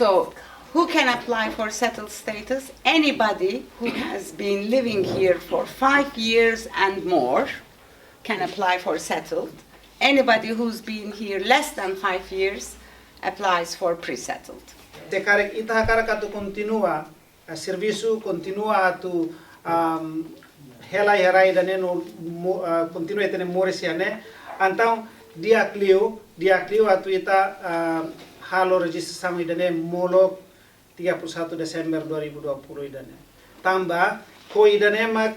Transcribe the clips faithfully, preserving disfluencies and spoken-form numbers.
So, who can apply for settled status? Anybody who has been living here for five years and more can apply for settled. Anybody who's been here less than five years applies for pre-settled. Se karik ita hakarak atu kontinua, ah, servisu, kontinua atu, am, hela iha rai ida-ne'e no mo-, ah, kontinua ita-nia moris iha ne'e. Entaun di'ak liu, di'ak liu atu ita, ah, halo rejistrasaun ida-ne'e molok tiga puluh satu Desember dua ribu dua puluh ida-ne'e. Tanba ho ida-ne'e mak,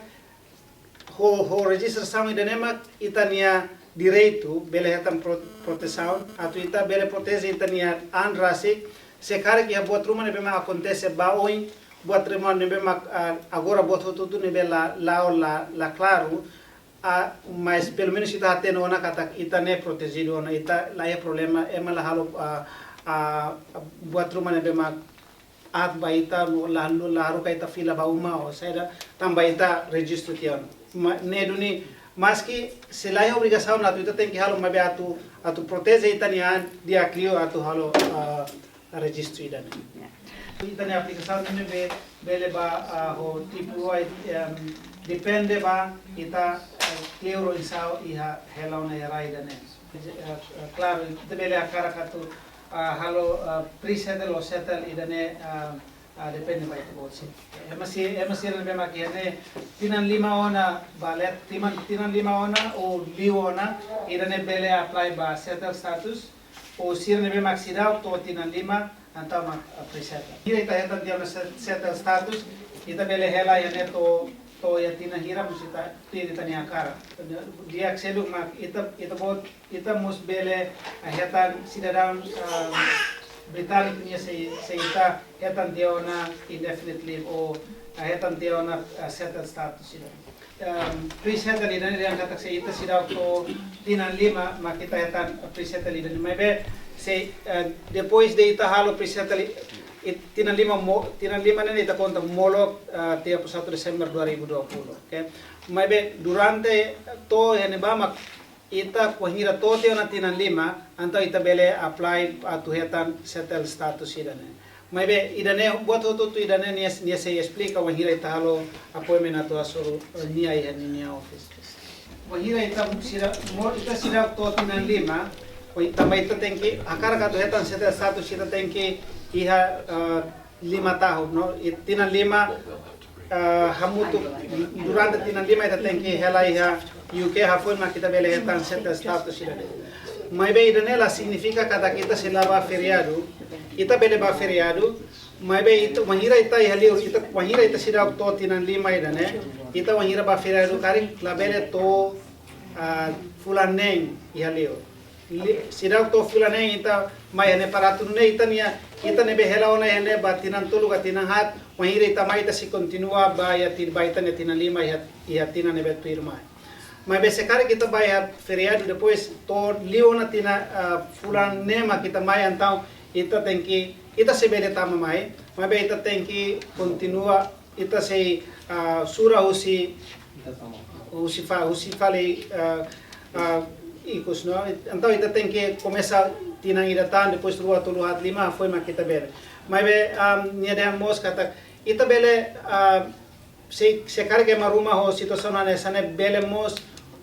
ho, ho rejistrasaun ida-ne'e mak ita-nia direitu bele hetan pro-, protesaun, atu ita bele proteje ita-nia an rasik, se karik iha buat ruma ne'ebé mak akontese ba oin, buat ruma ne'ebé mak, ah, agora buat hotu-hotu ne'ebé la, la'o la, la klaru, ah, mas pelumenus ita hatene ona katak ita ne'e protejidu ona, ita la iha problema, ema la halo, ah, ah, buat ruma ne'ebé mak aat ba ita, no la, no la haruka ita fila ba uma, ou seja, tanba ita rejistu tiha ona. Ma, ne'e duni, maski se la iha obrigasaun atu ita tenke halo, maibé atu, atu proteje ita-nia an, di'ak liu atu halo, ah, rejistu ida-ne'e. Ita-nia aplikasaun ne'e be-, bele ba, ah, ho tipu ai, em, depende ba ita, eh, kleur oinsá iha hela ona iha rai ida-ne'e. Eh, eh, klaru, ita bele hakarak atu, ah, halo, ah, pre-settle ou settle ida-ne'e, ah, ah, depende ba ita-boot sira. Ema si-, ema sira ne'ebé mak iha ne'e tinan lima ona ba leten, tinan, tinan lima ona ou liu ona, ida-ne'e bele apply ba settle status, ou sira ne'ebé mak seidauk to'o tinan lima, entaun mak, ah, pre-settle. Hira ita hetan tiha ona se-, settle status, ita bele hela iha ne'e to'o, to'o iha tinan hira, mós ita tuir ita-nia hakarak. Di'ak seluk mak ita, ita-boot, ita mós bele, ah, hetan sidadaun, ah, britániku nian se, se ita hetan tiha ona indefinite leave ou, ah, hetan tiha ona, ah, settle status ida. Em, pre-settle ida-ne'e dehan katak se ita seidauk to'o tinan lima, mak ita hetan pre-settle ida-ne'e. Maibé se, eh, depois de ita halo pre-settle i-, i-, tinan lima mo-, tinan lima ne'e ita konta molok, eh, tiga puluh satu Desember dua ribu dua puluh, oke? Maibé durante to'o iha ne'ebá mak ita wainhira to'o tiha ona tinan lima, entaun ita bele apply atu hetan settle status ida-ne'e. Maibé ida-ne'e buat hotu-hotu ida-ne'e nia, nia sei esplika wainhira ita halo appointment atu hasoru, eh, nia iha ninia office. Wainhira ita seidauk, mo-, ita seidauk to'o tinan lima, wai-, tanba ita tenke, hakarak atu hetan settle status ita tenke iha, eh, lima tahun, no? I tinan lima, eh, hamutuk, durante tinan lima ita tenke hela iha U K, hafoin mak ita bele hetan settle status ida-ne'e. Maibé ida-ne'e la signifika katak ita sei la bá feriadu, ita bele bá feriadu, maibé ita, wainhira ita iha liur, ita, wainhira ita seidauk to'o tinan lima ida-ne'e, ita wainhira bá feriadu karik labele to'o, ah, fulan neen iha liur. Li-, seidauk to'o fulan neen ita mai iha ne'e para atu nune'e ita-nia, ita ne'ebé hela ona iha ne'e ba tinan tolu ka tinan haat, wainhira ita mai ita sei kontinua ba iha ti-, ba ita-nia tinan lima iha, iha tinan ne'ebé tuirmai. Maibé se karik ita bá iha feriadu depois to'o liu ona tinan, ah, fulan neen mak ita mai, entaun ita tenke, ita sei bele tama mai, maibé ita tenke kontinua, ita sei, ah, sura husi, husi fa-, husi fali, ah, ah, ikus, no? Entaun ita tenke komesa tinan ida tan, depois rua, tolu, haat, lima, hafoin mak ita bele. Maibé, ah, nia dehan mós katak ita bele, ah, se, se karik ema ruma ho situasaun hanesan ne'e bele mós,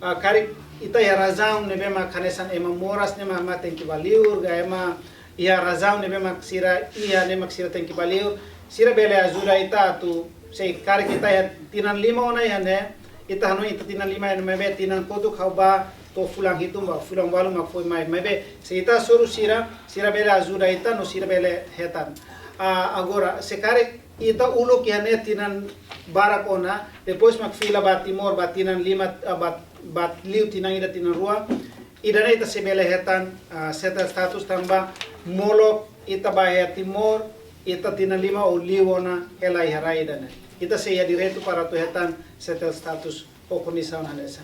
ah, karik ita iha razaun ne'ebé mak hanesan ema moras ne'e mak, mak tenke bá liur, ka ema iha razaun ne'ebé mak sira iha ne'e mak sira tenke bá liur, sira bele ajuda ita atu, se karik ita iha tinan lima ona iha ne'e, ita hanoin ita tinan lima iha ne'e maibé tinan kotuk ha'u bá to'o fulan hitu ba fulan ualu mak foin mai. Maibé se ita hasoru sira, sira bele ajuda ita no sira bele hetan. Ah, agora, se karik ita uluk iha ne'e tinan barak ona, depois mak fila ba Timor, ba tinan lima, ah, ba, ba liu tinan ida tinan rua, ida-ne'e ita sei bele hetan, ah, settle status tanba molok ita bá iha Timor, ita tinan lima ou liu ona hela iha rai ida-ne'e. Ita sei iha direitu para atu hetan settle status ho kondisaun hanesan.